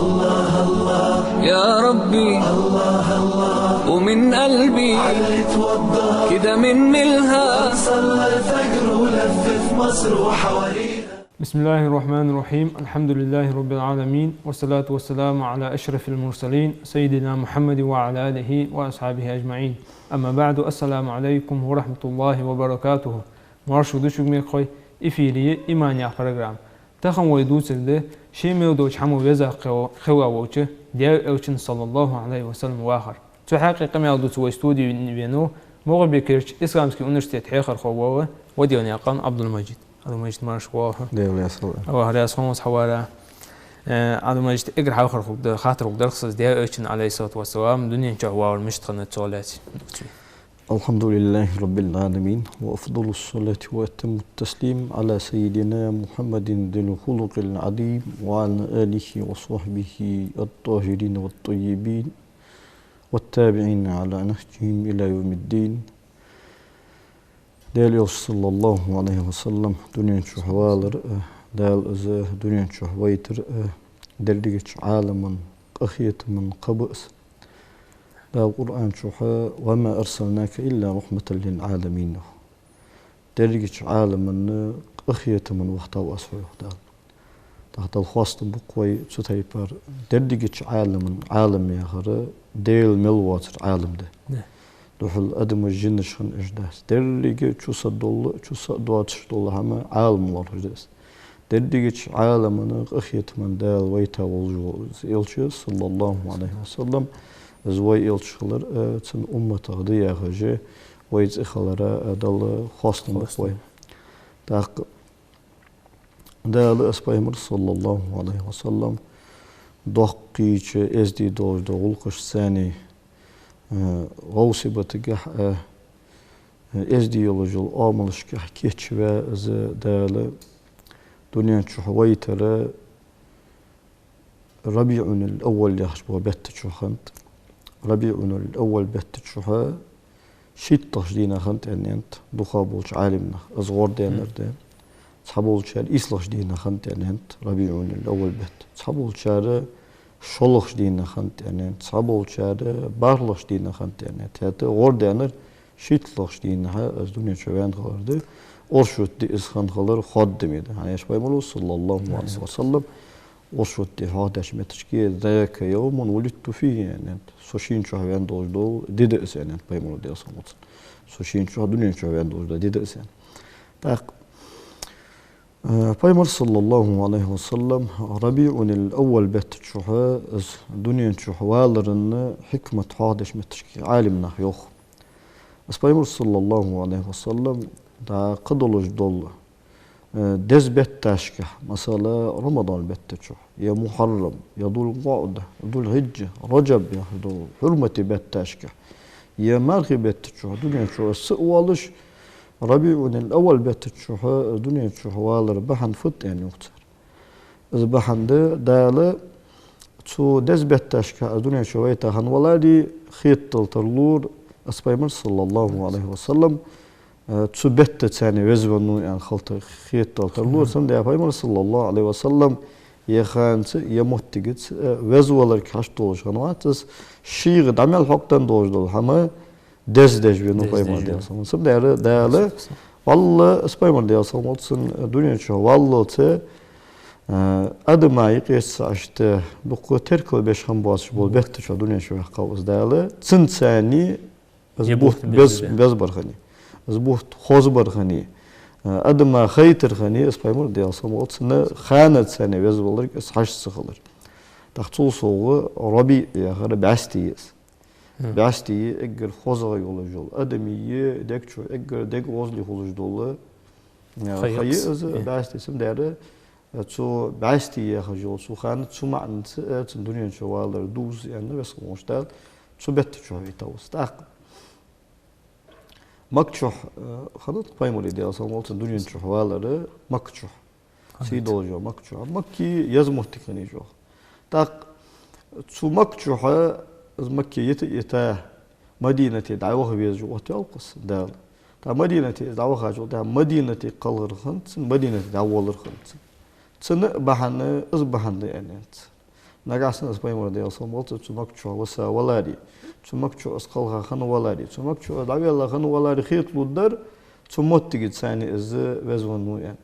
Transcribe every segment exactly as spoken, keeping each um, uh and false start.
الله الله يا ربي الله الله ومن قلبي علي توضى كده من ملها صلى الفجر ولف في مصر وحواليها. بسم الله الرحمن الرحيم. الحمد لله رب العالمين، والصلاة والسلام على أشرف المرسلين سيدنا محمد وعلى آله وأصحابه أجمعين. أما بعد، السلام عليكم ورحمة الله وبركاته. Марша да шуга, мехкахой, эфире я «Иман» яха программа. Тахан вай дувцаргда ший мел долча хӀамо веза кхел-, хилла волча Даьла Элчан, صلى الله عليه وسلم, вахар. Цу хьакъехьа къамаьл дувца вай студе венав МагӀалбикерча исламски университета хьехархо вола Ваделнаькъан Ӏабдул-Мажид. Ӏабдул-Мажид, марша воагӀалва. Даьла раьза хилва. Аллахӏ раьза хилва хьа, вара. Э, Ӏабдул-Мажид, эггара хьалхара хургда, хаттар хургдар-кх са, Даьла Элчан, عليه الصلاة والسلام, дунен чу валар мишта хиннад, цох лаьца. الحمد لله رب العالمين، وأفضل الصلاة وأتم التسليم على سيدنا محمد ذي الخلق العظيم وعلى آله وصحبه الطاهرين والطيبين والتابعين على نهجهم إلى يوم الدين. Даьла Элча, صلى الله عليه وسلم, дунен чу валар, э, Дала из дунен чу вайтар, э, дерригача Ӏаламан къахетама кхаъ ба из. Дала Къуръан чу: «وما أرسلناك إلا رحمة للعالمين», йоах. Дерригача Ӏаламан къахетама вахийтав Аз хьо, йоах Дала. ТӀаккха Дала хоастам бу-кх вай цу тайпара. Дерригача Ӏаламан, Ӏалам яхар Даьла мел воацар Ӏалам да. Да. Духхьал адамаш, жинаш хинна уж дац. Деррига чу са дола, чу са доацаш дола хӀама Ӏалам лоархӀаш да из. Дерригача Ӏаламан къахетама Дала вайта волаш вола из Элча, صلى الله عليه وسلم, из вай Элча хилар, э, цун умматах да яхаш, вай цӀи хилара, э, Дала хоастам бу-кх вай. Хоастам. ТӀаккха Дала из Пайхамар, صلى الله عليه وسلم, доккхийча эздий долаш дола гӀулакхашца, э, гӀовсий бутагахьа, э, эздий йолаш йола оамалашкахьа кийчваь из Дала дунен чу вайтар РабиӀун ал-Аввал яхаш бола бетта чу хиннад. РабиӀун ал-Аввал бетта чухьа шийтталагӀча дийнахьа хиннад аьннад дукхагӀболча Ӏалимнаха. Из гӀор даьннар да. Цхьаболчар ийслагӀча дийнахьа хиннад аьннад РабиӀун ал-Аввал бетта. Цхьаболчар шоллагӀча дийнахьа хиннад аьннад. Цхьаболчар бархӀлагӀча дийнахьа хиннад аьннад. ХӀаьта гӀор даьннар шийтталагӀча дийнахьа из дунен чу ваьнна хилар да. Оршот ди из хинна хилар хоадаме да. ХӀана аьлча Пайхамара, صلى الله عليه وسلم, оршот ди хьоахадеча метташка: «ذاك يوم ولدت فيه», аьннад. Со шийна чухьа ваьнна долаш дола ди да из, аьннад Пайхамара, Даьла салам хилда цунна. Со шийна чухьа, дунен чу ваьнна долаш дола ди да из, аьннад. ТӀаккха, э, Пайхамар, صلى الله عليه وسلم, РабиӀун ал-Аввал бетта чухьа из дунен чу валара хьикмат хьоахадеча метташка Ӏалимнаха йоах: из Пайхамар, صلى الله عليه وسلم, дӀа кхы долаш дола э, деза бетташкахьа, масала, Рамадан бетта чухьа, е Мухьаррам, е ЗулкъаӀда, ЗулхӀиджа, Раджаб яхаш дола хьурмате бетташкахьа, е мархий бетта чухьа дунен чу из ца воалаш, РабиӀун ал-Аввал бетта чухьа дунен чу валара бахьан фуд аьнна йоах цар. Из бахьан да, Дала цу деза бетташкахьа из дунен чу вайта хинна валаре, хетадала тарлора из Пайхамар, صلى الله عليه وسلم, э, цу бетта царна веза веннав аьнна хетадала тарлора. Цудухьа Пайхамар, صلى الله عليه وسلم, е ханаца, е моттигаца, э, веза валарга хьашт долаш хиннавац из, шийга дӀа мел хьокхаденна долаш дола хӀама деза деш венав Пайхамар, Даьла салам хилда цунна. Цудухьа Дала, валлахӀи, из Пайхамар, Даьла салам хилда цунна, дунен чу валлалца, э, адама юкъе иштта дукха теркал беш хинна боацаш бола бетта чу дунен чу ваьккхав из Дала. Цунца царна из бутт без-, безбар хиннай, из бутт хозбар хиннай, э, адама хайтар хиннай из Пайхамар, Даьла салам хилда цунна, ханаца царна веза валарга из хьашт ца хилар. ТӀаккха цул совгӀа РабиӀ яхар бӀаьсти я из. БӀаьсти эггара хозагӀа йолаш йола, адамий дег чу эггара дега гӀозале хулаш дола, э, ха я из, бӀаьсти. Цудухьа, э, цу бӀаьсти яхаш йола цу хана, цу маӀанца, э, цун дунен чу валар дувц аьнна Веза хинна волча Дала цу бетта чу вайтав из. ТӀаккха Макка чухьа, э, хиннад-кх Пайхамара, Даьла салам хилда цунна, дунен чу валар Макка чухьа. Сий долаш йола Макка чухьа. Макка еза моттиг хиннай йоах. ТӀаккха цу Макка чухьа из Макка йита а йита, Мадинате дӀаваха везаш оттаваьв-кх из Дала. ТӀаккха Мадинате из дӀавахачул тӀехьагӀа Мадинате кхалхар хиннад цун, Мадинате дӀаволлар хиннад цун. Цун а бахьан из бахьан да аьннад цар. Нагахьа санна из Пайхамар, Даьла салам хилда цунна, цу Макка чу виса валаре, цу Макка чу из кхелха хинна валаре, цу Макка чу из дӀавелла хинна валаре хеталургдар, цу моттигаца цхьана из веза венна ва аьнна.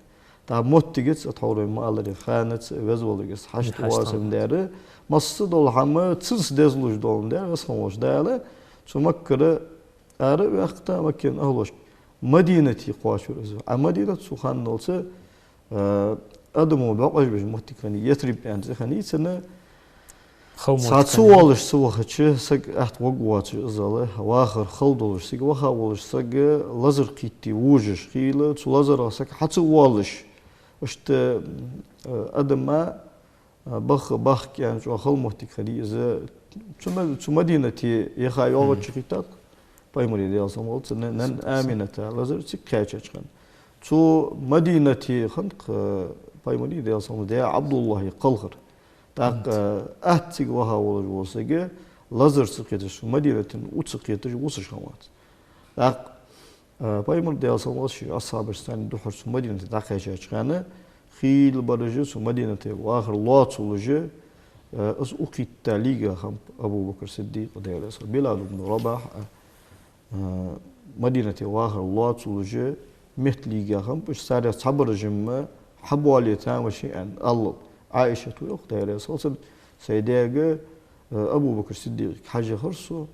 ТӀаккха моттигаца, тхьовра вай ма аллара, ханаца веза волга из хьашт хьашт воацандаь, масса дола хӀама цунца дезалуш доландаь, Веза хинна волча Дала цу Маккара ара а ваьккха, Маккан ахӀлошка Мадинате кхоачавир из. А Мадинат цу хана долча, э, адамо бокъо беш моттиг хиннай, Ясриб аьнна цӀи хиннай цун. Хала моттиг хиннай. Цхьа ца воалаш ца вахача сага, атта гӀоргвоацаш из, вахар хала долаш, цига ваха волаш саг лазар кхийтте вожаш хилла, цу лазарах саг хьа ца воалаш, иштта, э, адама, а, баха бахка аьнна чӀоагӀа хала моттиг хиннай из. Цу Ма-, цу Мадинате яха йоагӀача хетар Пайхамара, Даьла салам хилда цунна, нана Амината лазар цига кхаьчача хана. Цу Мадинате хиннад-кх Пайхамара, Даьла салам хилда цунна, даь Ӏабдуллахьа кхалхар. ТӀаккха атта цига ваха волаш вола саг лазар ца кхеташ, цу Мадинате у ца кхеташ вусаш хиннавац. ТӀаккха Э, Пайхамар, Даьла салам хилда цунна, ший асхьабашца цхьана духьал цу Мадинате дӀакхаьчача хана, хила бараш цу Мадинате вахар лоацалуш, э, из укх хӀетта лийга хиннаб Абу Бакр Сиддикъ, Даьла раьза хилва цунна, Билал ибн Рабахь, э, Мадинате вахар лоацалуш, метта лийга хиннаб, уж царех цхьабараш-м хьабоале тамаш я аьнна, аллал. Ӏайшата йоах, Даьла раьза хилва цунна, сай даьга, э, Абу Бакр Сиддикъага хьажа яхар со,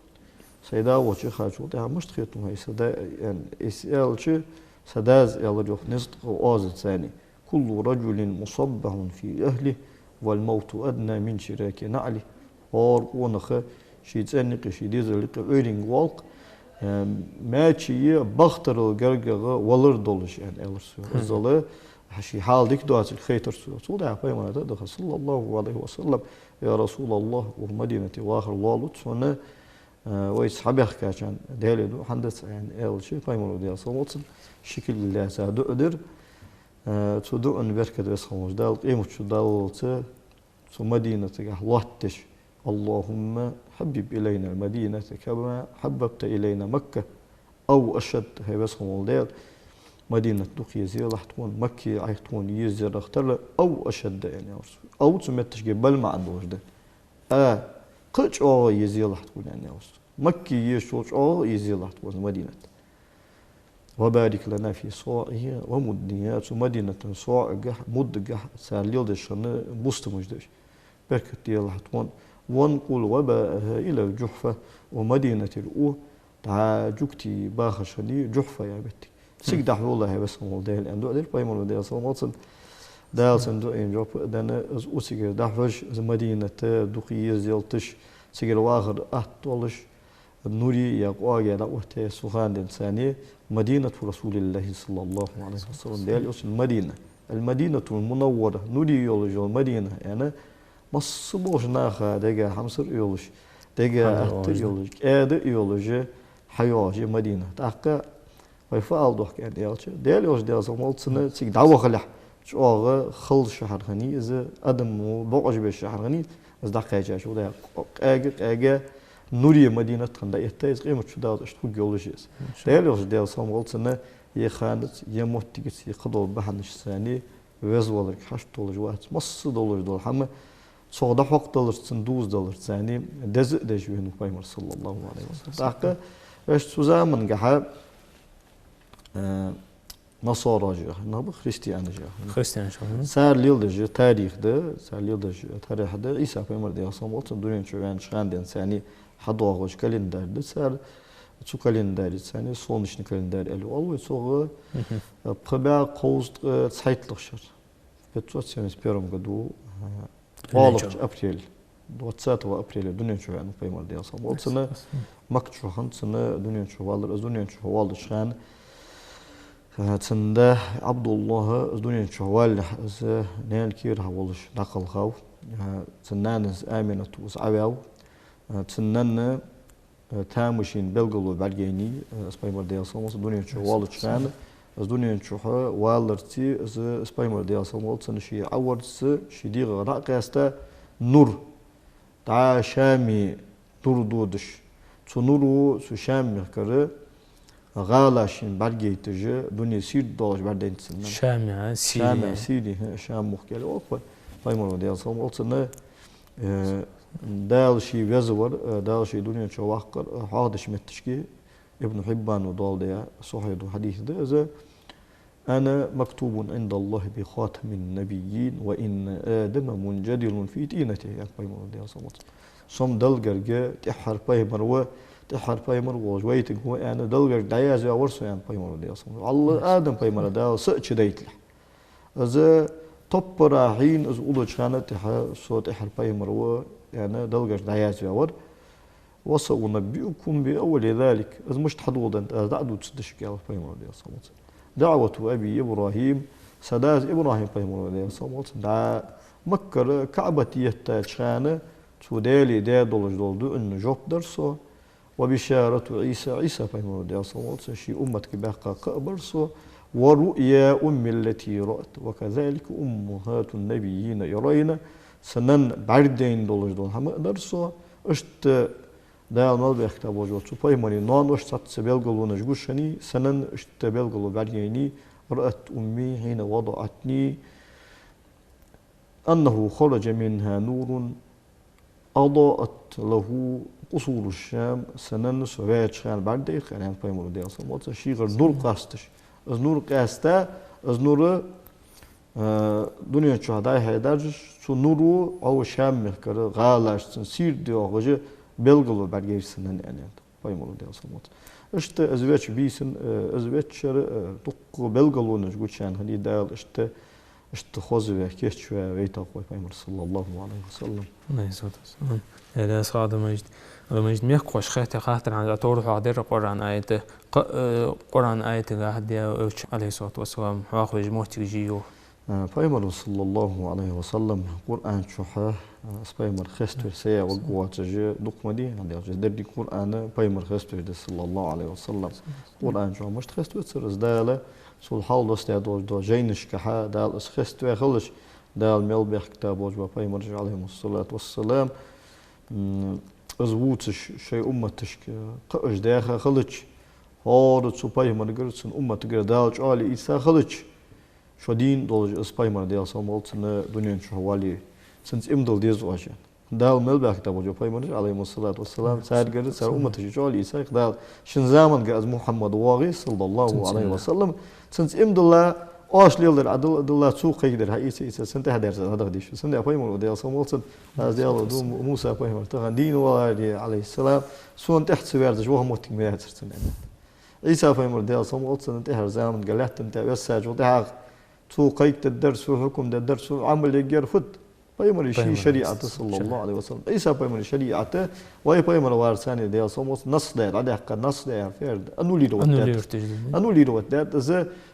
сай да волча хана чул тӀехьа мишта хет хьона хьай са да, аьнна, из аьлча, са дас аьлар йоах, низ тӀа оазаца цхьана: «كل رجل مصبح في أهله والموت أدنى من شراك نعله». ХӀара къонах ший цӀен юкъе, ший дезала юкъе Ӏуйранга воал-кх, э, маьчеи бахтарал гаргагӀа валар долаш, аьнна, аьлар цо. Иззал ший хьал дика доацилга хайтар цо. Цул тӀехьа Пайхамара тӀа а даха, صلى الله عليه وسلم: «يا رسول الله, укх Мадинате вахар лоалац хьона, э, вайца хьабаьхкачарна Даьлера дуӀа хӀана дац?» аьнна аьлча, Пайхамара, Даьла салам хилда цунна, ши кулг лаьца дуӀа дир. Э, цу дуӀан беркат Веза хинна волча Дала къематди чудоаллалца цу Мадинатагахьа лоаттадеш: «اللهم حبب إلينا المدينة كما حببت إلينا مكة أو أشد». ХӀай Веза хинна вола Даьла, Мадинат дукха езаелахь тхона, Макка Ӏайха тхона езаярах тара, أو أشد, аьнна, аьлар цо. أو цу метташка бал маӀан долаш да. А, кхы а чӀоагӀа езаелахь тхона, аьнна, аьлар цо. Макка езачул чӀоагӀа езаелахь тхона Мадинат. «وبارك لنا في صاعها ومدها», цу Мадинатан соӀагахьа, муддагахьа, цар леладеш хинна бустамаш деш беркат делахь тхона. «وانقل وباءها إلى الجحفة», укх Мадинатера у дӀа жугтий бахаш хиннай Жухьфа яха моттиг. Цига дӀахьулда, хӀай Веза хинна вола Даьла, аьнна дуӀа дир Пайхамара, Даьла салам хилда цунна. Дала цун дуӀайна жоп а денна, из у цигара дӀахьош, из Мадинат дукха езаялийташ, цигара вахар атта долаш, нури е къоаге дӀаоттаяь, цу хана денз цхьана مدينة رسول الله صلى الله عليه وسلم, Даьла Элчан Мадина. «المدينة المنورة», нури йолаш йола Мадина, аьнна, масса болча наха дега хьамсара йолаш, дега атта йолаш, кӀаьда йолаш, хьайоагӀаш я Мадина. ТӀаккха вай фу ала дохк аьнна аьлча, Даьла Элча, Даьла салам хилда цунна, цига дӀавахалехь чӀоагӀа хала шахьар хиннай из, адамо бокъо беш шахьар хиннай из, дӀакхаьчача, валлахӀи, къаьга, къаьга нури Мадинат хинна дӀаэттай из, къематди чудоаллалца иштта хургйолаш я из. Даьла Элча, Даьла салам хилда цунна, е ханаца, е моттигаца, е кхыдола бахьанашца цхьана веза волга хьашт долаш вац. Масса долаш дола хӀама цох дӀахьокхадаларца, цунна дузадаларца цхьана деза а деш вена ва Пайхамар, صلى الله عليه وسلم. ТӀаккха вешта цу замангахьа, э, насараш яха нах ба, христианаш яха нах. Христианаш яха нах. Цар леладеш тарих да, цар леладеш тарих да, Ӏийса Пайхамар, Даьла салам хилда цунна, дунен чу ваьннача хана денз цхьана хьадоагӀаш календарь да цар. Цу календаре цхьана, солнечный календарь аьле оал вай цох, пхи бӀаь кхузткъа цхьайтталагӀа шера, в пятьсот семьдесят первом году, э, кхоалагӀча апреле, двадцатого апреля дунен чу ваьннав Пайхамар, Даьла салам хилда цунна, Макка чу хинна цун дунен чу валар. Из дунен чу воалача хана, э, цун да Ӏабдуллахь, из дунен чу валалехь, из наьна кера волаш дӀакхелхав. Э, цун нанас Аминат ва из Ӏаваьв. Э, цун нанна, э, тамашийна белгало бӀаргайайнай, э, из Пайхамар, Даьла салам хилда цунна, дунен чу воалача хана, из дунен чу валарца, из, из Пайхамар, Даьла салам хилда цунна, ший Ӏоварца, ший дегӀах дӀа а кхаьста, нур, дӀа Шаме нур додаш. Цу нуро цу Шам мехкара гӀалашийна бӀаргаяйташ, дуне сийрда доагӀаш бӀаргадайнад цун нанна. Шаме, а, Сири. Шаме, Сири, хӀа, Шам мохк аьле оал-кх Пайхамара, Даьла салам хилда цунна, Э, Дала ше везавар, э, Дала ше дунен чу ваккхар, э, хьоахадеш метташка Ибн Хьиббана доаладаь сахьихь дола хьадис да из: «أنا مكتوب عند الله بخاتم النبيين، وإن آدم منجدل في طينته», аьннад пайхамара, Даьла салам хилда цунна. Со-м Даьлагара тӀеххьара пайхамар ва, тӀеххьара пайхамар волаш вайтаргва аьнна, Даьлагара дӀаязваь вар со, аьннад пайхамара, Даьла салам хилда цунна. АллахӀа Адама пайхамара Дала са а чу дайталехь. Из топпара хьийна, из уллача хана тӀехьа со тӀеххьара пайхамар ва аьнна, Даьлагара дӀаязваь вар. «وسأنبئكم بأول ذلك». Из мишта хьадоладеннад аз дӀа а дувцаргда шуга, аьннад пайхамара, Даьла салам хилда цунна. «دعوة أبي إبراهيم», са дас ИбрахӀим, пайхамара, Даьла салам хилда цунна, дӀа Маккара КаӀбат еттача хана цо Даьлага даь долаш дола дуӀанна жоп дар со. «وبشارة عيسى», Ӏийса пайхамара, Даьла салам хилда цунна, ший умматага баьккха кхаъ бар со. «ورؤيا أمي التي رأت، وكذلك أمهات النبيين يرين». Са нана бӀаргадайна долаш дола хӀама а дар со. Иштта Дала мел баьхкаб болаш бола цу пайхамара ноаноша цхьацца белгалонаш гуш хиннай, са нана иштта белгало бӀаргаяйнай: «رأت أمي حين وضعتني أنه خرج منها نور أضاءت له قصور الشام». Са нана со ваьча хана бӀаргадайхар, аьннад пайхамара, Даьла салам хилда цунна, шийгара нур къасташ. Из нур къаьста, из нур, э, дунен чу дӀа-хьа даржаш, цу нуро Ӏо Шам мехкара гӀалаш цун сийрда йоагӀаш белгало бӀаргаяйра са нана, аьннад пайхамара, Даьла салам хилда цунна. Иштта из веча бийсан, э, из веча шера, э, дукха белгалонаш гучаяьннай Дала, иштта, иштта хозаваь, кийчваь вайтав вай пайхамар, صلى الله عليه وسلم. Алейхи салату вассалам. Э, Даьла салам хилда, Рамажд. Рамажд, мехкахошка хетта хаттар хӀанз а товр хьоахадир Къуръан аята. Къ-, э, Къуръан аятагахьа Даьла Элча, алейхи салату вассалам, хьоахавеш моттиг жий йоах. Э, пайхамара, صلى الله عليه وسلم, Къуръан чухьа, э, из пайхамар хеставар сая ваг воацаш дукха ма дий, хӀана аьлча деррига Къуръан пайхамар хеставеш да, صلى الله عليه وسلم. Къуръан чухьа мишта хеставацар из Дала, цул хьалха доссадаь долаш дола жайнашкахьа Дала из хеставаь хилча, Дала мел баьхкаб болаш бола пайхамараш, عليهم الصلاة والسلام, м, из вувцаш шоай умматашка кхаъаш даьха хилча, хӀара цу пайхамарагара, цун умматагара Дала чӀоагӀо ийца хилча, шо дийна долаш из пайхамар, Даьла салам хилда цунна, дунен чу вале, цунца иман дилла деза оаш. Дала мел баьхкаб болаш бола пайхамараш, عليهم الصلاة والسلام, царгара, цар умматашкара чӀоагӀо ийца, Дала шун заманга из Мухьаммад воагӀе, صلى الله عليه وسلم, цунца иман дилла, оаш леладер Ӏа дилла, дилла, цо кхайкадер хьаийца, ийца, цунна тӀехьа дерзар хьадахьа дезаш. Цудухьа пайхамара, Даьла салам хилда цунна, аз Даьла ду, Муса пайхамар тахан дийна валаре, عليه السلام, сона тӀехьа ца верзаш ваха моттиг ма яцар цунна, аьннад. Ӏийса пайхамар, Даьла салам хилда цунна, тӀеххьарча заманга лаьттан тӀа вессачул тӀехьагӀа цо кхайкадергдар, цо хьукам дергдар, цо Ӏамал ергьяр фуд? Пайхамара ший шариӀат, صلى الله عليه وسلم. Ӏийса пайхамара шариӀат, вай пайхамар варца, Даьла салам хилда цунна, насх даьд, дӀадехка насх даьд, ферд, аннулировать даьд. Аннулировать даьд. Из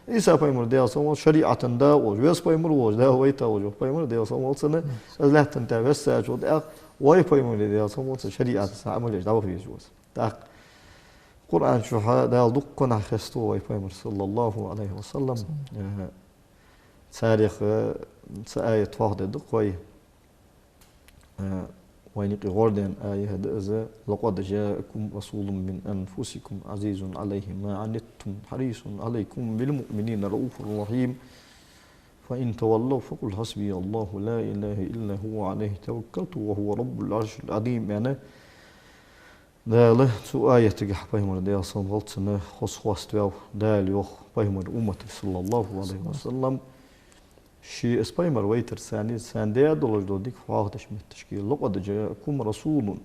Ӏийса пайхамара, Даьла салам хилда цунна, шариӀатан да волаш, веза пайхамар волаш, Дала вайтав волаш вола пайхамар, Даьла салам хилда цунна, из лаьттан тӀа вессачул тӀехьагӀа вай пайхамара, Даьла салам хилда цунна, шариӀатаца Ӏамал еш дӀаваха везаш ва из. ТӀаккха Къуръан чухьа Дала дуккханахьа хеставу вай пайхамар, صلى الله عليه وسلم. Э, царех, э, цхьа аят хьоахадергда-кх вай. Э, вайна юкъе гӀордаьнна аят да из: «لقد جاءكم رسول من أنفسكم عزيز عليه ما عنتم حريص عليكم بالمؤمنين رءوف رحيم. فإن تولوا فقل حسبي الله لا إله إلا هو عليه توكلت وهو رب العرش العظيم», аьнна, Дала цу аятагахьа пайхамар, Даьла салам хилда цунна, хоза хоаставаьв, Дала йоах пайхамара умматага, صلى الله عليه وسلم, ше из пайхамар вайтарца, царна даь долаш дола дика хьоахадеш метташка: «لقد جاءكم رسول».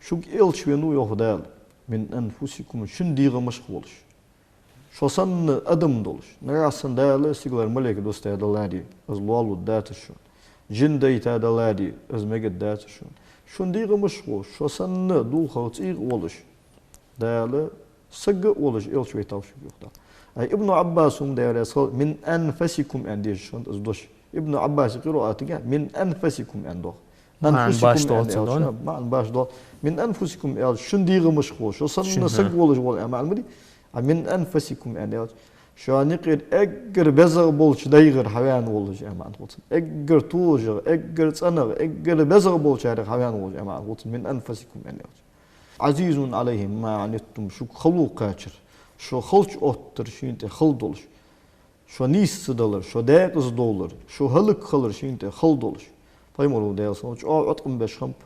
Шуга элча венав, йоах Дала, «من أنفسكم», шун дегӀамашха волаш. Шо санна адам долаш, нагахьа санна Дала сигалара малейк доссадаь даларе, из лоалургдацар шоана. Жин дайта даларе, из мегаргдацар шоана. Шун дегӀамашха волаш, шо санна дулхах, цӀийх волаш, Дала саг а волаш элча вайтав шуга, йоах Дала. Ай, Ибн Ӏаббаса хӀама, Даьла раьза хилва, «من أنفسكم» аьнна дезаш хиннад из дош. Ибн Ӏаббаса къираатагахьа «من أنفسكم» аьнна доагӀа. «أنفسكم» аьнна аьлча, маӀан башха доагӀа. «من أنفسكم» аьлча, шун дегӀамашха волаш, шо санна саг волаш вола аьнна маӀан ма дий. А «من أنفسكم» аьнна аьлча, шоана юкъера эггара безагӀа болча дайгӀара хьавена волаш аьнна маӀан хул цун. Эггара толашагӀа, эггара цӀенагӀа, эггара безагӀа болчарех хьавена волаш аьнна маӀан хул цун, «من أنفسكم» аьнна аьлча. «عزيز عليه ما عنتم», шуга хало кхаьчар, шо халча оттар шийна тӀа хала долаш, шо нийса ца далар, шо даькъаза довлар, шо хӀалакхилар шийна тӀа хала долаш. Пайхамара, Даьла салам хилда цунна, чӀоагӀа Ӏоткъам беш хиннаб,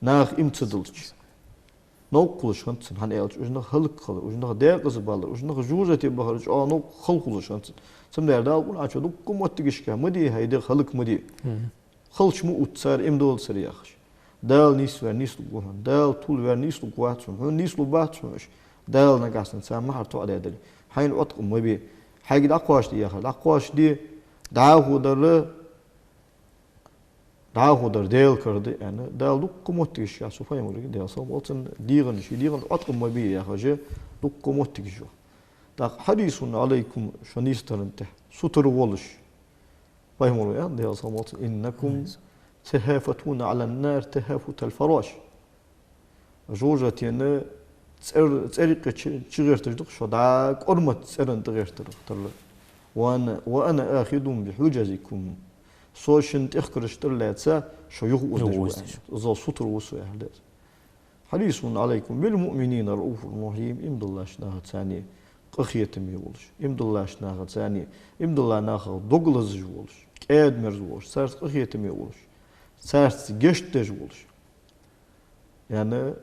наха иман ца диллача. Новкъа хулаш хиннад цунна, хӀана аьлча уж нах хӀалакхилар, уж нах декъаза балар, уж нах жожагӀате бахар чӀоагӀа новкъа хала хулаш хиннад цунна. Цудухьа Дала Къуръан чу дуккха моттигашка ма де, хьай дегӀ хӀалак ма де. Мгм. Халча ма увтта цар, иман долаш цар, яхаш. Дала нийсваьр нийслургва хьона, Дала тилваьр нийслургвац хьона, хьона нийслургбац хьона уж. Дала нагахьа санна царна мухӀар тоӀадаь дале. Хьайна Ӏоткъам ма бе. Хьайга дӀакхоачашде яхар дӀакхоачашде, дӀахо дар, дӀахо дар Даьла кара да аьнна, Дала дуккха моттигашка цу пайхамарга, Даьла салам хилда цунна, дегӀана, ший дегӀана Ӏоткъам ма бе яхаш, дуккха моттигаш я. ТӀаккха حريص عليكم, шо нийсдаран тӀа сутара волаш. Пайхамара аьннад, Даьла салам хилда цунна: إنكم تهافتون على النار تهافت الفراش. ЖожагӀатен цӀер-, цӀерий юкъе чу-, чугӀерташ да-кх шо, дӀа кӀормат цӀеран тӀагӀертар тарлу. وأنا، وأنا آخذ بحجزكم. Со шун тӀехкараш тӀалаьца, шо юха озадеш ва, юха озадеш. Из сутара ва со, яхар да из. حريص عليكم بالمؤمنين رءوف رحيم. Иман диллача нахаца къахетаме волаш, иман диллача нахаца, иман дилла нахах дог лазаш волаш, кӀаьда-мерза волаш, царца къахетаме волаш, царца гешт деш волаш. Яъни,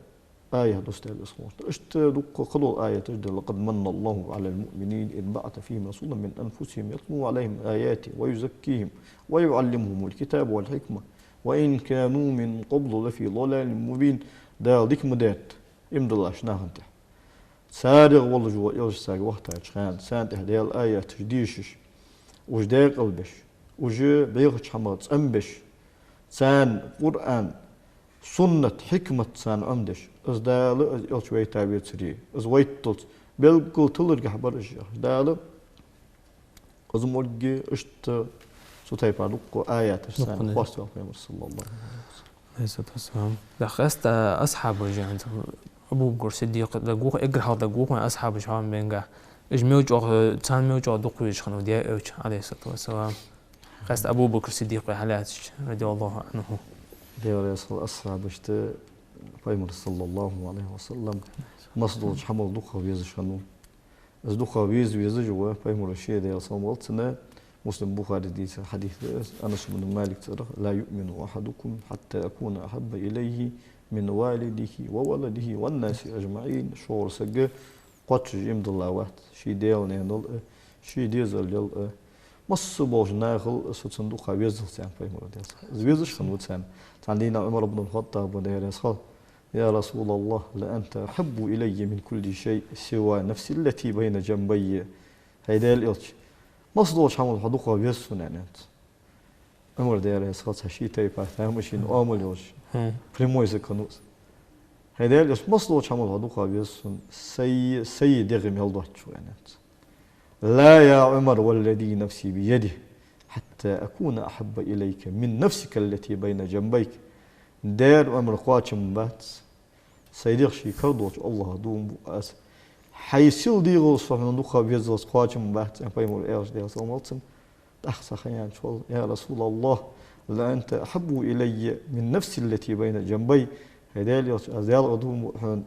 аят доссадаьд из хӀанз. Иштта дуккха кхыдола аяташ да: لقد من الله على المؤمنين إذ بعث فيهم رسولا من أنفسهم يتلو عليهم آياته ويزكيهم ويعلمهم الكتاب والحكمة وإن كانوا من قبل لفي ضلال مبين. Дала дика ма даьд иман диллача нахана тӀа. Царех волаш вола элча царга вахийтача хана, царна тӀа Даьла аяташ дешаш, уж даькъалбеш, уж бӀехача хӀамах цӀенбеш, царна Къуръан, суннат, хьикмат царна Ӏомадеш, из Дала, из элча вайта вецаре, из вайта долча белггала тиларгахьа бар уж, яхаш. Дала из мо гӀа иштта цу тайпара дуккха аяташ царна хоаставаьв пайхамар, صلى الله عليه وسلم. عليه الصلاة والسلام. ТӀаккха къаьстта асхьабаш, яъни, Абу Бакр Сиддикъа дагавоагӀа, эггара хьалха дагавоагӀа вайна асхьабаш хьаван бенга. Уж мел чӀоагӀа, царна мел чӀоагӀа дукха везаш хиннав Даьла элча, عليه الصلاة والسلام. Къаьстта Абу Бакр Сиддикъ вай хьалаьцача, رضي الله عنه. Даьла раьза хилва асхьабашта, пайхамар, صلى الله عليه وسلم, массадолча хӀамал дукха везаш хиннав. Из дукха веза-везаш ва пайхамар ше, Даьла салам хилда цунна. Муслим, Бухаре дийца хьадис да из, Анас ибн Малика цӀерагӀа: لا يؤمن أحدكم حتى أكون أحب إليه من والده وولده والناس أجمعين. Шугара саг кхоачаш иман дилла вац ший даьла-наьнал а, ший дезалел а, масса болча нахал а со цунна дукха везалца, аьннад пайхамара, Даьла салам хилда цунна. Из везаш хиннав царна. Цхьан дийнахьа Ӏумар ибн аль-ХаттӀаба, Даьла раьза хилва, يا رسول الله، لأنت أحب إلي من كل شيء سوى نفسي التي بين جنبي. ХӀай Даьла элча, массадолча хӀамал хьо дукха веза сона, аьннад. Ӏумар, Даьла раьза хилва цунна, ший тайпара тамашийна оамал йолаш, прямой саг хиннав из. ХӀай Даьла элча, массадолча хӀамал хьо дукха веза сона, сай, сай дегӀ мел доацачох, аьннад. لا يا عمر والذي نفسي بيده حتى أكون أحب إليك من نفسك التي بين جنبيك. Дера, Ӏумар, кхоачам бац, сай дегӀ ший кара долча АллахӀах дув буъ аз, хьай сел дегӀал со хьона дукха везалца кхоачам бац, аьннад пайхамара, Даьла салам хилда цунна. ТӀаккха цхьа ха яьнначул: يا رسول الله، لأنت أحب إلي من نفسي التي بين جنبي. ХӀай Даьла элча, аз Даьлах дув буъ хьона,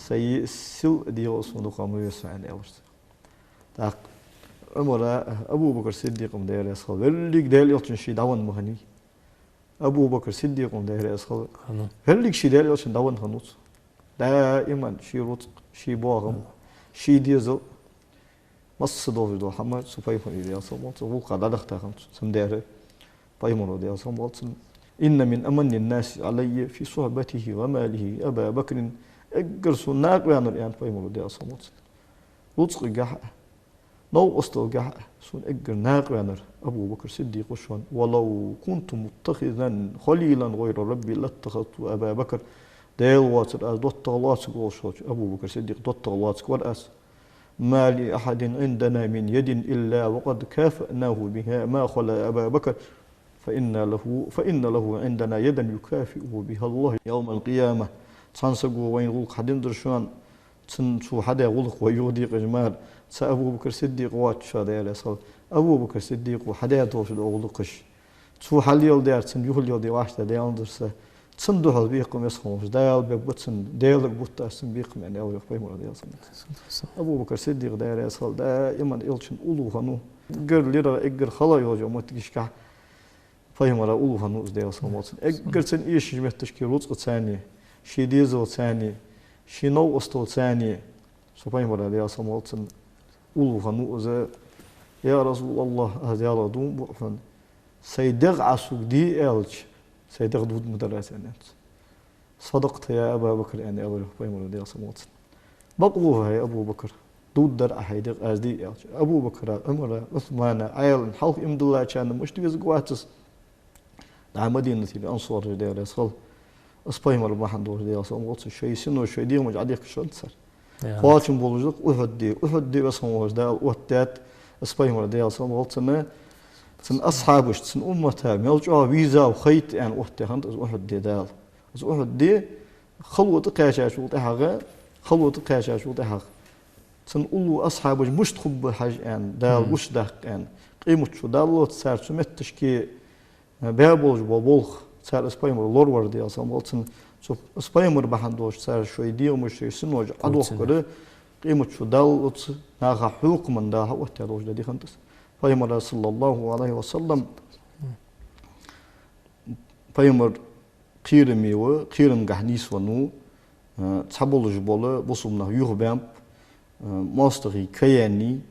сай сел дегӀал сона дукха ма веза хьо, аьннад, Даьла элча. ТӀаккха Ӏумара, Абу Бакр Сиддикъа-м, Даьла раьза хилва, веллиг Даьла элчанна ше дӀавенна ма хиннавий. Абу Бакр Сиддикъа-м, Даьла раьза хилва, хиннав, веллиг ше Даьла элчанна дӀавенна хиннав цо. Даиман ший рузкъа, ший боахам, ший дезал, масса долаш дола хӀама цу пайхамара, Даьла салам хилда цунна, гӀулакха дӀадахийта хиннад цо. Цудухьа пайхамара, Даьла салам хилда цунна: إن من أمن الناس علي في صحبته وماله أبا بكر. Эггара сона накъаваьннар, аьннад пайхамара, Даьла салам хилда цунна, рузкъагахьа а, новкъосталгахьа а сона эггара накъаваьннар Абу Бакр Сиддикъ ва шоана. ولو كنت متخذا خليلا غير ربي لاتخذت أبا بكر. Даьла воацар аз доттагӀа лоацаргволаш волча Абу Бакр Сиддикъ доттагӀа лоацаргвар аз. ما لأحد عندنا من يد إلا وقد كافأناه بها ما خلا أبا بكر، فإن له، فإن له عندنا يدا يكافئه بها الله يوم القيامة. Цхьан саго вайна гӀулакх хьаденнадар шоана, цун, цо хьадаь гӀулакх вай юхадекъаш мара, цхьа Абу Бакр Сиддикъ воацача шоана, Даьла раьза хилва, Абу Бакр Сиддикъо хьадаь долаш дола гӀулакхаш, цо хьалеладаьр, цунна юхалеладе вӀаштӀехьадаьннадар са, цунна духьал бекхам эцхьан волаш, Дала бергба цунна, Даьлага бутт аз цунна бекхам, аьнна, аьлар йоах пайхамара, Даьла салам хилда цунна. Абу Бакр Сиддикъ, Даьла раьза хилва, даиман элчан уллув хиннав. Эггара лерхӀа, эггара хала йолча моттигашка Пайхамара уллув хиннав из, Даьла салам хилда цунна. Эггара цунна эшача метташка рузкъаца а, ший дезалца а, ший новкъосталца а, цу Пайхамара, Даьла салам хилда цунна, уллув хиннав из. «Я РасулаллахӀ, аз Даьлах дув буъ хьона, сай дегӀ Ӏа сога де аьлча, сай дегӀ дувргма дар аз», — аьннад цо. «صدقت يا أبا بكر», — аьнна, аьлар йоах Пайхамара, Даьла салам хилда цунна. «Бакъ лов хьо, хӀай Абу Бакр, дувргда дар Ӏа хьай дегӀ аз де аьлча». Абу Бакра, Ӏумара, Ӏусмана, Ӏаьлан хьалха иман диллачарна мишта везаргвац из? ДӀа Мадинатера ансараш, Даьла раьза хилва, из Пайхамар бахьан долаш, Даьла салам хилда цунна, шоай синош, шоай дегӀамаш Ӏодехкаш хиннад цар. Кхоачам болаш да-кх Ухьуд ди. Ухьуд ди, Веза хинна волча Дала оттадаьд из Пайхамар, Даьла салам хилда цунна, цун асхьабашта, цун уммата мел чӀоагӀа везав, хайт аьнна оттадаь хиннад из Ухьуд ди Дала. Из Ухьуд ди хало тӀакхаьчачул тӀехьагӀа, хало тӀакхаьчачул тӀехьагӀа, цун уллув асхьабаш мишта хургба хьажа аьнна, Дала гучадаккха аьнна, къемат шу даллалца цар цу метташка баь болаш бола болх, цар из Пайхамар лоравар, Даьла салам хилда цунна, цу из Пайхамар бахьан долаш цар шоай дегӀамаш, шоай синош Ӏодохкар, къемат шу даллалца наха хьокхаман дӀа-хьа оттадаь долаш да ди хиннад из. Пайхамара, صلى الله عليه وسلم, Пайхамар кхераме ва, кхерамгахьа нийсвеннав, э, цхьаболаш бола бусалба нах юхабаьннаб, э, моастагӀий каяьннай,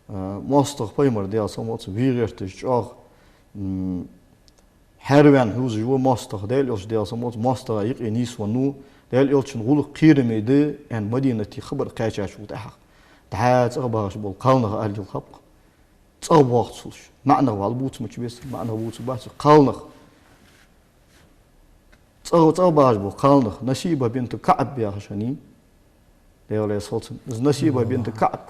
э, моастагӀа Пайхамар, Даьла салам хилда цунна, ве гӀерташ чӀоагӀа, м, хьараваьнна хьувзаш ва моастагӀа, Даьла Элча, Даьла салам хилда цунна, моастагӀа юкъе нийсвеннав, Даьла Элчан гӀулакх кхераме да аьнна Мадинате хабар кхаьчачул тӀехьагӀа. ДӀа цӀагӀа багӀаш бола кхалнах ала лилхаб-кх. ЦӀагӀа боагӀа цулш. МаӀа нах вале бувца мича бесса, маӀа нах бувцаргбац, кхалнах. ЦӀагӀа, цӀагӀа багӀаш бола кхалнах, Насиба бинт КаӀб яхаш хиннай, Даьла раьза хилва цунна. Из Насиба бинт КаӀб,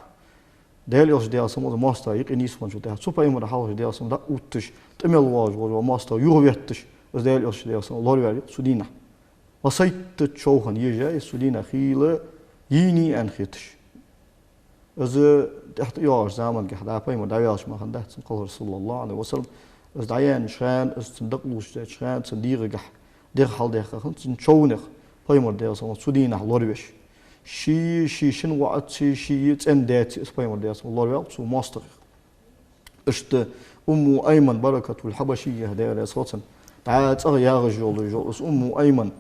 Даьла Элча, Даьла салам хилда цунна, моастагӀа юкъе нийсвенначул тӀехьагӀа, цу Пайхамара хьалхашка, Даьла салам хилда цунна, дӀаотташ, тӀемел воагӀаш вола моастагӀа юхаветташ, из Даьла Элча, Даьла салам хилда цунна, лораваьв цу дийнахьа. Массайтта човхана ежа из цу дийнахьа хийла, йийнай аьнна хеташ. Из тӀехьа тӀайоагӀача замангахьа, дӀа Пайхамар дӀаваьлча мара хиннадац цун кхалхар, صلى الله عليه وسلم. Из дӀаяьннача хана, из цун дакъа лувчадеча хана, цун дегӀагахьа дегӀ хьалдаьккха хиннад цун човнех, Пайхамар, Даьла салам хилда цунна, цу дийнахьа лоравеш. Ший, ший шин воӀацеи, ший цӀен даьцеи из Пайхамар, Даьла салам хилда цунна, лораваьв цу моастагӀах. Иштта Умму Айман Баракатул Хьабашия, Даьла раьза хилва цунна, дӀа цӀагӀа ягӀаш йолаш йола из Умму Айман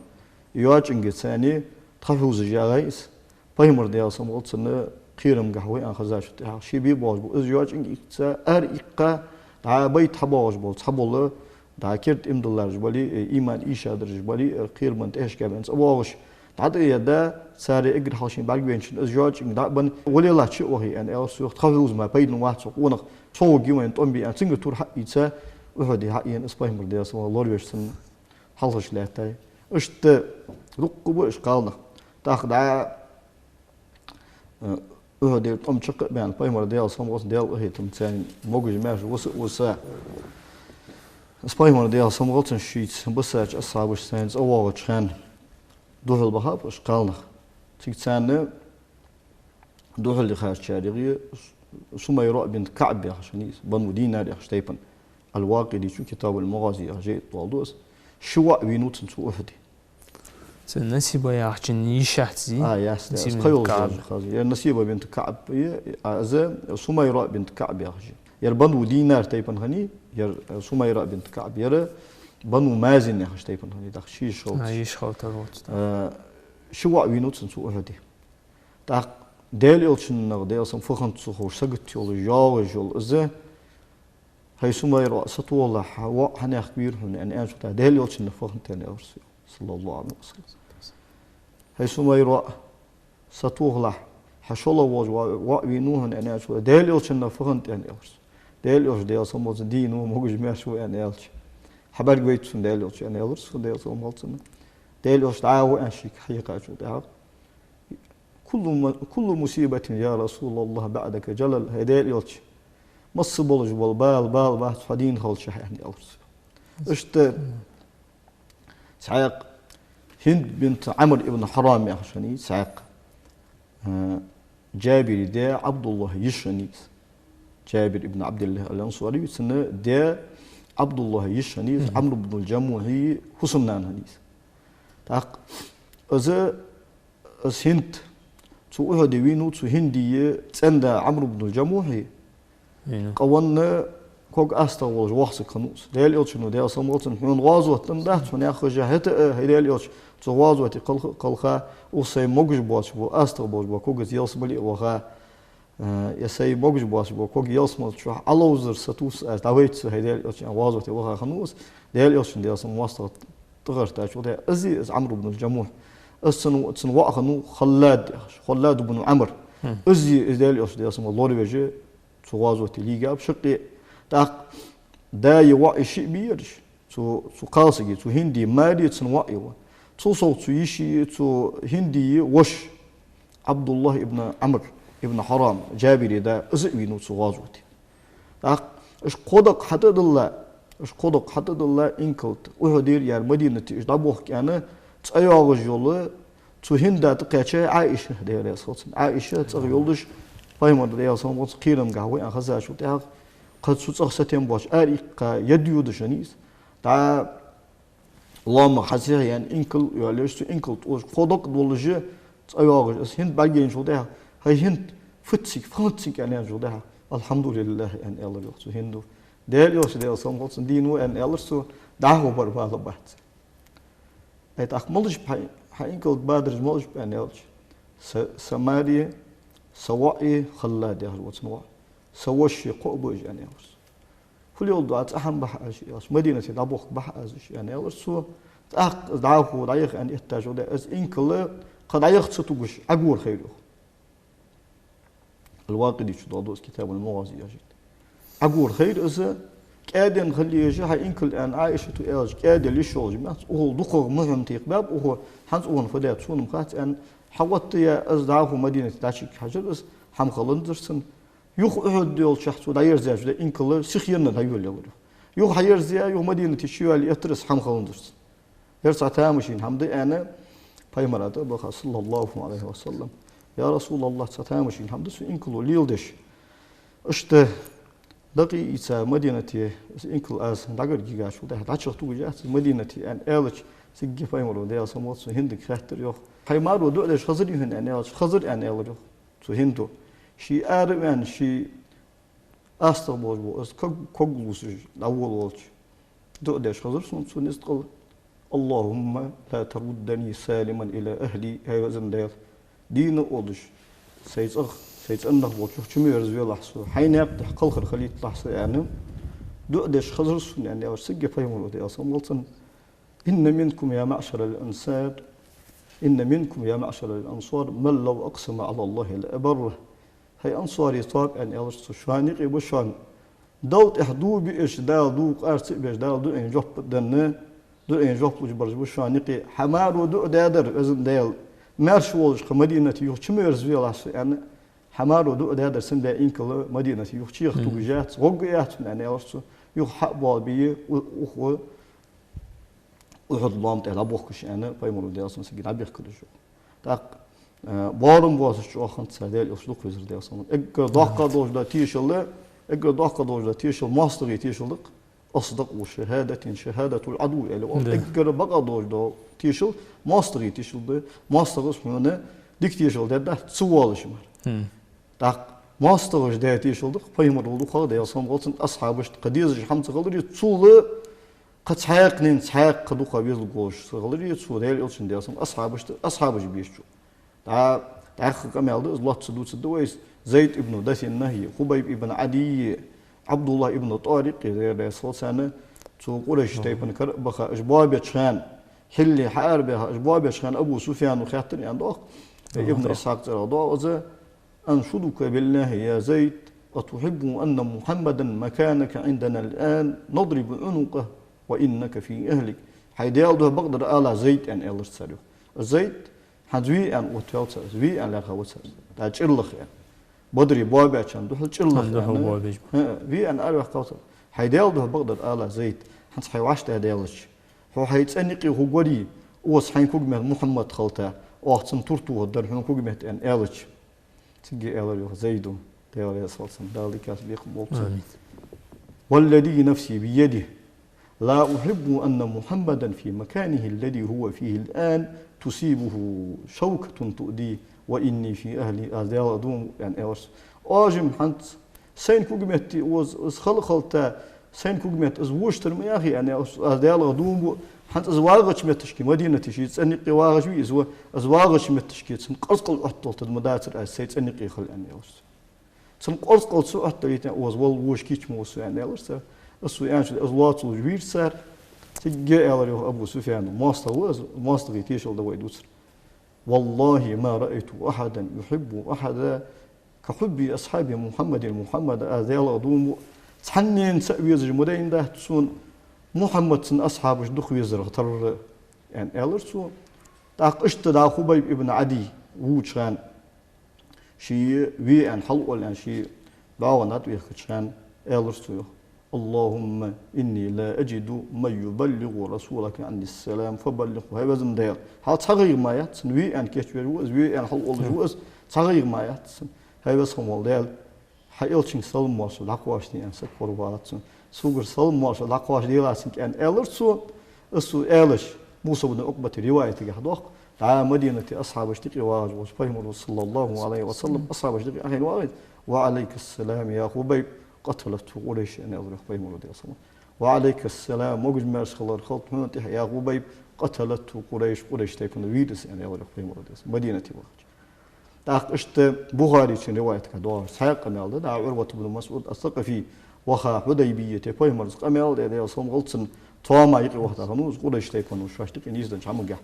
йоӀ-, йоӀчӀангеи цуннеи тха хьувзаш ягӀай из. Пайхамар, Даьла салам хилда цунна, кхерамгахьа ва аьнна хезачул тӀехьагӀа, ше бе боагӀаш бола из йоӀ-, йоӀчӀанга ийца, ара иккха, дӀа байта хьабоагӀаш бола цхьабола, дӀа керда иман диллараш бале, э, иман эшадараш бале, э, кхерам тӀехьашка баьнна цӀабоагӀаш, дӀатӀаэдда, царех эггара хьалха шийна бӀаргавайначоа из йоӀ-, йоӀчӀанга дӀа а бенна, валелахь чу а вахе аьнна, аьлар цо, йоах, тха хьувзам пайдана вац хьо къонах, цо гима тӀом бе аьнна, цунга тур хьаийца, Ухьуде хьаена из Пайхамар, Даьла салам хилда цунна, лоравеш цун хьалхашка лаьттай. Иштта дуккха ба уж кхалнах. ТӀаккха дӀа, э, Ухьудера тӀом чакх а баьнна, Пайхамар, Даьла салам хилда цунна, Даьла къахетамца, могаш-маьрша виса а виса, из Пайхамар, Даьла салам хилда цунна, шийца бисача асхьабашца цхьана цӀавоагӀача хана духьал бахаб уж кхалнах. Цига царна духьал яхачарех Сумайра бинт КаӀб яхаш хиннай из, Бану Динар яхача тайпан. Ал-Вакъидий чу Китабул-МагӀази яхача жайна тӀа доаладу из. Ши воӀ вийнав цун цу Ухьуде. Цу Насиба яхачун йиший? А, яц, яц. Насиба бинт КаӀб. Ер Насиба бинт КаӀб, а, из Сумайра бинт КаӀб яхаш. Ер Бану Динар тайпан хиннай, ер, э, Сумайра бинт КаӀб, ер Бану Мазин яхача тайпан хиннай, тӀаккха ши йиша хилац. А, йиша хилац, тӀаккха. Э, ши воӀ вийнав цун цу Ухьуде. ТӀаккха Даьла Элчанах, Даьла салам хилда цунна, фу хиннад ца ховш, сагота йолаш, йоагӀаш йола из: «ХӀай Сумайра, сатохалахь, хьа воӀ хьанехк вийра хьона», — аьнна, аьнначул тӀехьагӀа, Даьла Элчанах фу хиннад аьнна, аьлар цо, صلى الله عليه وسلم. «ХӀай Сумайра, сатохалахь, хьа шоллагӀа волча воӀ, воӀ вийнав хьона», — аьнна, аьнначул тӀехьагӀа, «Даьла Элчанах фу хиннад», — аьнна, аьлар цо. Даьла Элча, Даьла салам хилда цунна, дийна ва, могаш-маьрша ва аьнна аьлча, хьабӀаргавайта сона Даьла Элча аьнна, аьлар цо, Даьла салам хилда цунна. Даьла Элча дӀахо аьнна шийга хьийхачул тӀехьагӀа: «كل م-، كل مصيبة يا رسول الله بعدك جلل», хӀай Даьла Элча, масса болаш бола бала бала бац хьо дийна хилча, аьнна, аьлар цо. Иштта цхьаькха Хинд бинт Ӏамр ибн Хьарам яхаш хиннай, цхьаькха, э, Джабира даь ӀабдуллахӀа йиша хиннай из. Джабир ибн ӀабдиллахӀ ал-Ансари, цун даь ӀабдуллахӀа йиша хиннай из, Ӏамр ибн ал-Джамухьа хӀусамнана хиннай из. ТӀаккха из Из Хинд, цу Ухьуде вийнав цу Хинда цӀен-да Ӏамр ибн ал-Джамухьа, къавенна ког астагӀа волаш ваха саг хиннав из. Даьла Элчано, Даьла салам хилда цунна, хьона гӀазот тӀа дац, хьона яххаш, хӀаьта а, хӀай Даьла Элча, цу гӀазоте кхелха, кхелха, укх сай могаш боацаш бола, астагӀа болаш бола ког из ялсмале а ваха, э, е сай могаш боацаш бола ког ялсмала чу Ӏоловзар сатувс аз, дӀавайта со, хӀай Даьла Элча, аьнна, гӀазоте ваха хиннав из. Даьла Элчан, Даьла салам хилда цунна, моастагӀа тӀагӀертачул тӀехьагӀа, из я из Ӏамр ибн аль-Джамухь, из цун, цун воӀ хиннав Халлад яхаш, Халлад ибн Ӏамр. Из я из Даьла Элча, Даьла салам хилда цунна, лоравеш, цу гӀазоте лийга ба шаккхе. ТӀаккха да а воӀ а шиъ ба ераш. Цу, цу кхалсага, цу ХӀинда маре цун воӀ а ва. Цул совгӀа цу йиший, цу ХӀинда воша Ӏабдуллахь ибн Ӏамр ибн Хьарам, Джабира да, из а вийнав цу гӀазоте. ТӀаккха уж кхо дакъа хьатӀадилла, уж кхо дакъа хьатӀадилла, инкала тӀа, Ухьудера яр Мадинате уж дӀабохка аьнна, цӀа йоагӀаш йола, цу ХӀинда тӀакхаьчай Ӏаиша, Даьла раьза хилва цунна. Ӏаиша цӀагӀа йолаш, пайхамар, Даьла салам хилда цунна, кхерамга хьахой аьнна хезачул тӀехьагӀа, кхы цу цӀагӀа сатем боацаш, ара иккха, яд йодаш хиннай из. ДӀа лоамах хьасехьаяьнна инкал йоалаеш, цу инкала тӀа уж кхо дакъа долаш, цӀа йоагӀаш, из ХӀинда бӀаргайайначул тӀехьагӀа, хӀай ХӀинд, фу да цига, фу хиннад цига аьнна яьнначул тӀехьагӀа, «Алхьамдулиллахь», аьнна, аьлар йоах цу ХӀинда. Даьла Элча, Даьла салам хилда цунна, дийна ва аьнна, аьлар цо, дӀахо бар бала бац. Ай, тӀаккха малаш ба хьа, хьа инкала тӀа бадараш малаш ба аьнна аьлча, са, са маре, са воӀ а, Халлад яхаш ва цун воӀ, са воша, кхоъ ба уж аьнна аьлар цо. Фу леладу Ӏа, цӀа хӀама бахьа аз уж, аьлча, Мадинате дӀабохка бахьа аз уж аьнна аьлар цо. ТӀаккха из дӀахо дӀаяха аьнна эттачул тӀехьагӀа, из инкал кхы дӀаяха ца тугаш Ӏогора хайра йоах. Аль-Вакъидичо доаладу из, Китабуль-МагӀази яхаш йола. Ӏогора хайра из, кӀаьденна хила еза хьа инкал аьнна Ӏаишата аьлча, кӀаьдала йиш йолаш ма яц, укхул дукхагӀа мухь ма текхабаьб укхо, хӀанз укхун фу даьд сона-м хац аьнна, хьагӀоттаяь из дӀахо Мадинате дӀачуяхьажар из, хӀама хиннадацар цунна. Юха Ухьуд йолча хана цо дӀаерзаяьча, инкал сихъенна дӀайолаелар йоах. Юха хьаерзаяь, юха Мадинате чуйоалае эттар из, хӀама хиннадацар цунна. Ер цхьа тамашийна хӀама да аьнна, пайхамара тӀа а баха, саллаллахӀу Ӏалайхи ва саллам. Я РасулаллахӀ, цхьа тамашийна хӀама да цу инкало леладеш. Иштта дакъа ийца Мадинате, из инкал аз дӀагаргйигачул тӀехьагӀа дӀачуяха тугаш яц из Мадинате аьнна аьлча, цигга пайхамаро, Даьла салам хилда цунна, ХӀиндага хаьттар йоах: «Хьай маро дуӀа деш хезарий хьона?» аьнна аьлча, хезар аьнна аьлар йоах цу ХӀинда. Ше ара а ваьнна, ше астагӀа болаш бола из ког, ког лувсаш дӀаволавелча, дуӀа деш хезар сона цо низ тӀаккха: «اللهم لا تردني سالما إلى أهلي», хӀай везан Даьла, дийна а волаш, сай цӀагӀа, сай цӀенах болча юха чу ма верзавелахь со, хьай наькъа тӀа кхалхар хилийталахь са, аьнна, дуӀа деш хезар сона аьнна аьлча, цигга пайхамаро, Даьла салам хилда цунна: «إن منكم يا معشر الأنصار، إن منكم يا معشر الأنصار من لو أقسم على الله لأبره». ХӀай ансарий тоаба, аьнна аьлар цо, шоана юкъе ба шоана, Далла тӀехьа дув биаш, Дала дув къарца а беш, Дала дуӀайна жоп а денна, дуӀайна жоп луш бараш ба шоана юкъе. Хьа маро дуӀа даьдар, везан Даьла, маьрша волаш кхы Мадинате юха чу ма верзавелахь со, аьнна, хьа маро дуӀа даьдар санна баь инкал Мадинате юха чуяха тугаш яц, гӀоргья а яц цунна, аьнна аьлар цо. Юха хьа а боалабе, у-, укхо Ухьуд лоам тӀа дӀабохкаш, аьнна, пайхамаро, Даьла салам хилда цунна, сага дӀабехкадеш ва. ТӀаккха, э, боарам боацаш чӀоагӀа хиннад цар Даьла Элча дукха везар, Даьла салам хилда цунна. Эггара доккха долаш дола тешал, эггара доккха долаш дола тешал моастагӀий тешал да-кх. «أصدق شهادة شهادة العدو», аьле оал. Да. Эггара бакъахьа долаш дола тешал моастагӀий тешал да. МоастагӀа из хьона дика тешал дергдац, ца воалаш мара. ТӀаккха моастагӀаша даь тешал да-кх, пайхамаро дукхагӀа, Даьла салам хилда цунна, асхьабашта кхы дезаш хӀама ца хиларе, цул кхы цхьаькханена цхьаькха кхы дукха везалуш волаш ца хиларе, цу Даьла Элчан, Даьла салам хилда цунна, асхьабашта, асхьабаш беш чу. ДӀа, дӀаьха къамаьл да из, лоацца дувцаргда вай из. Зайд ибн Дасиннахи, Хубайб ибн Ӏадийи, Ӏабдуллахь ибн ТӀарикъи, Даьла раьза хилва царна, цу Къурайш тайпан кара а баха, уж боабеча хана, хьилли хьаарабаьха, уж боабеча хана Абу Суфьяно хаьттар аьнна доагӀа, Ибн Исхьакъ цӀерагӀа доагӀа из: «أنشدك بالله يا زيد، أتحب أن محمدا مكانك عندنا الآن؟ نضرب عنقه وإنك في أهلك». ХӀай Даьла духьа бакъдар ала, Зайд, аьнна аьлар цар йоах. Зайд, хӀанз ве аьнна оттаваьв цар, ве аьнна лаьрхӀа ва цар, тӀаккха чӀир лаха аьнна. Бадре боабаьчарна духьал чӀир лаха аьнна. ХӀаа, ве аьнна араваьккхав цар. ХӀай Даьла духьа бакъдар ала, Зайд, хӀанз хьай вӀаштӀехьадаьлча, хьо хьай цӀен юкъе хургварий, укхаза хьайна кугметта Мухьаммад хилийта, оаха цунна тур тохаргдар хьона кугметта, аьнна аьлча, цигга аьлар йоах Зайдо, Даьла раьза хилва цунна, Дала дикаца бекхам болба цун: «والذي نفسي بيده، لا أحب أن محمدا في مكانه الذي هو فيه الآن تصيبه شوكة تؤذيه وإني في أهلي». Аз Даьла дув буъ, аьнна аьлар цо. Ожим хӀанз Сайна когаметта из, из хала-халта, сайна когаметта из вошатар ма яхий, аьнна, аьлар цо, аз Даьлах дув буъ, хӀанз из вагӀача метташка, Мадинате ший цӀен юкъе вагӀаш вий из ва, из вагӀача метташка цун къорзкъал Ӏоттадалийта ма дацар аз сай цӀен юкъе хила, аьнна, аьлар цо. Цун къорзкъал ца Ӏоттадалийта, из вола воша кийча ма ва со, аьнна, аьлар цар. Из цо аьнначул, из лоацалуш вийра цар. Цигга аьлар йоах Абу Суфьяна: «МоастагӀа ва из, моастагӀий тешал дан вай дувцар. والله ما رأيت أحدا يحب أحدا كحب أصحاب محمد محمدا». Аз Даьлах дув буъ, цхьаннена а везаш ма дайнадац сона Мухьаммад, цун асхьабаш дукха везарах тарра, аьнна, аьлар цо. ТӀаккха иштта дӀа Хубайб ибн Ӏадий вувцача хана, ше ве аьнна хьалъоал аьнна, ше бӀоагӀа дӀатӀавехкача хана, аьлар цо йоах: «اللهم إني لا أجد من يبلغ رسولك عني السلام فبلغه». ХӀай веза Даьла, хьал цхьа гӀайгӀа ма яц сона, ве аьнна кийчвеш ва из, ве аьнна хьалъоалаш ва из, цхьа гӀайгӀа ма яц сона. ХӀай веза хинна вола Даьла, хьа элчанга салам-моаршал дӀакхоачашде аьнна саг корабаьлар сона. Согара салам-моаршал дӀакхоачашделахь цунга, аьнна, аьлар цо. Из цо аьлча, Муса бну Ӏукъбата риваятагахь доагӀа, дӀа Мадинате асхьабашта юкъе вагӀаш волча пайхамара, صلى الله عليه وسلم, асхьабашта юкъе Ӏохайна вагӀийта: «وعليك السلام يا خبيب، قتلته قريش», аьнна, аьлар йоах пайхамара, Даьлера салам. «وعليك السلام», могаш-маьрша хилар хилда хьона тӀехьа, «يا خبيب، قتلته قريش», Къурайш тайпано вийра из, аьнна, аьлар йоах пайхамара, Даьлера салам, Мадинате вахача. ТӀаккха иштта Бухарийчун риваятагахь доагӀаш цхьаькха къамаьл да, дӀа Ӏурват ибн МасӀуд ас-Сакъафий ваха Хьудайбияте, пайхамарца къамаьл даь, Даьлера салам хилда цунна, тоама юкъе вахийта хиннав из, Къурайш тайпано шоашта юкъе нийсденнача хӀамагахь.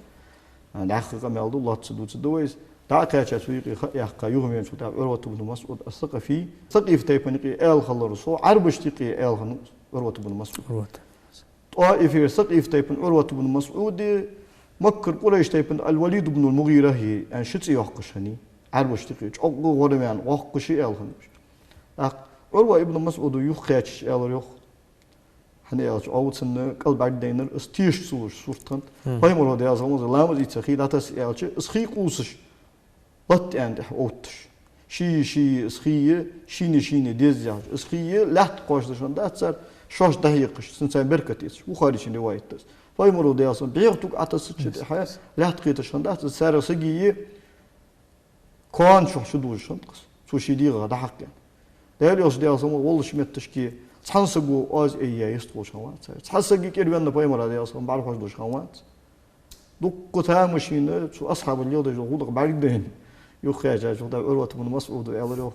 ДӀаьха къамаьл да, лоацца дувцаргда вай из. ДӀа а кхаьча, цу юкъе ха а яьккха, юхавеначул тӀехьагӀа Ӏурват ибн МасӀуд ас-Сакъафий: «Сакъиф тайпан юкъе аьла хиларах совгӀа, Ӏарбашта юкъе аьла хиннав из», Ӏурват ибн МасӀуд. Вот. ТӀоифера Сакъиф тайпан Ӏурват ибн МасӀуди, Маккара Къурайш тайпан ал-Валид ибн ал-МугӀирахи, аьнна, ши цӀи йоаккхаш хиннай. Ӏарбашта юкъе чӀоагӀа гӀорваьнна, воккха ши аьла хиннав уж. ТӀаккха Ӏурва ибн МасӀуда юхакхаьчача аьлар йоах: «ХӀана аьлча, Ӏа ва цунна кӀал бӀаргадайнар, из тешаш ца луш сурт хиннад. Пайхамара, Даьлера салам хилда цунна, ламаз ийца хий дӀатесса аьлча, из хий къувсаш, латта аьнна тӀехьа отташ. Ший-ший из хий, шийна-шийна деза яхаш, из хий лаьтта кхоачадеш хиннадац цар, шоашта дӀахьекхаш, цунца беркат эцаш». Бухарийчун риваят да из. Пайхамара, Даьлера салам хилда цунна, бӀеха туг Ӏотессача тӀехьа лаьтта кхеташ хиннадац из, царех сага кона чу хьадувзаш хиннад-кх из, цо ший дегӀах дӀахьакха аьнна. Даьла Элча, Даьлера салам хилда цунна, волча метташка цхьан саго оаз айя йистхулаш хиннавац царех. Цхьа саг кӀира венна пайхамара, Даьлера салам хилда цунна, бӀарахьожадеш хиннавац. Дукха тамашийна цу асхьабаша леладеш дола гӀулакх бӀаргадайна, юхакхаьчачул тӀехьагӀа Ӏурват ибн МасӀуда аьлар йоах,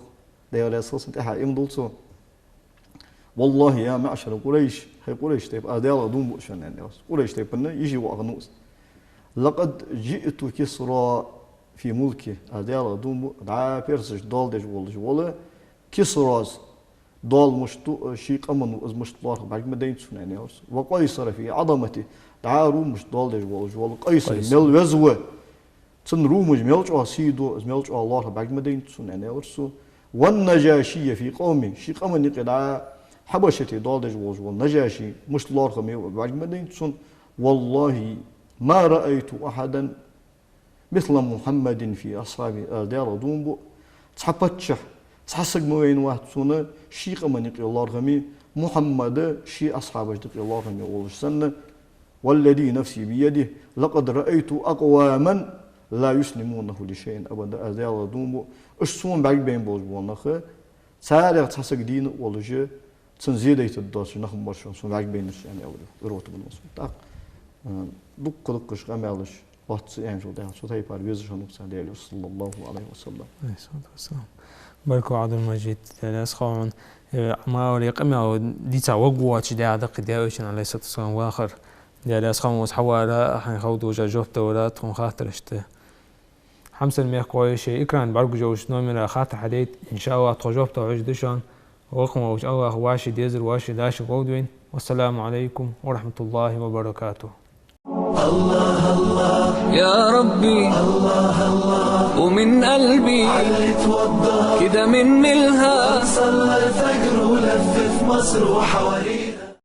Даьла раьза хилва цунна, тӀехьа иман дулла цо: «والله يا معشر قريش, хӀай Къурайш тайпа, аз Даьлах дув буъ шоана, — аьнна, аьлар цо, — Къурайш тайпан йиша воӀ хиннав из. لقد جئت كسرى في ملكه, аз Даьлах дув буъ, дӀа персашта доал деш волаш вола Кисрас доал мишта да, ший къаман ва из мишта лоархӀ бӀарга ма дайнад сона», — аьнна, аьлар цо. «وقيصر في عظمته, дӀа румашта доал деш волаш вола Къайсар мел веза ва, цун румаш мел чӀоагӀа сий да, из мел чӀоагӀа лоархӀ бӀарга ма дайнад сона», — аьнна, аьлар цо. «والنجاشي في قومه, ший къаман юкъе дӀа Хьабашате доал деш волаш вола Нажаши мишта лоархӀаме ва бӀарга ма дайнад сона. والله ما رأيت أحدا مثل محمد في أصحابه, аз Даьлах дув буъ, цхьа паччахь, цхьа саг ма вайнавац сона ший къаман юкъе лоархӀаме, Мухьаммада ший асхьабашта юкъе лоархӀаме волаш санна. والذي نفسي بيده لقد رأيت أقواما لا يسلمونه لشيء أبدا, аз Даьлах дув буъ, уж сона бӀаргабайна болаш бола нах, царех цхьа саг дийна а волаш, цунна зе дайтаргдоацаш нах ма бар сона бӀаргабайнараш», — аьнна, аьлар Ӏурват ибн МасӀуда. ТӀаккха, э, дуккха-дуккха къамаьлаш лоацца аьнначул тӀехьагӀа цу тайпара везаш хиннав цар Даьла Элча, صلى الله عليه وسلم. Баркал, Ӏабдул-Мажид, Даьла раьза хилва хьона. Э, ма вале, къамаьл дийца вагӀа воацаш дӀа а даккхий Даьла Элчан, عليه الصلاة والسلام, вахар. Даьла раьза хилва хьона, хьавар, хьайна ховргдолча жоп далар тхона хаттарашта. Хьамсара мехкахой, шоай экран бӀаргагуш йолча номера хаттар хьадайта, иншааллахӀ, тхо жоп дала хьожаргда шоана. Воккха волча АллахӀа вӀаший дезар, вӀаший дешар лолда вайна. والسلام عليكم ورحمة الله وبركاته. الله الله يا ربي، الله الله، ومن قلبي علي توضى، كده من ملها صلى الفجر ولف في مصر وحوالي.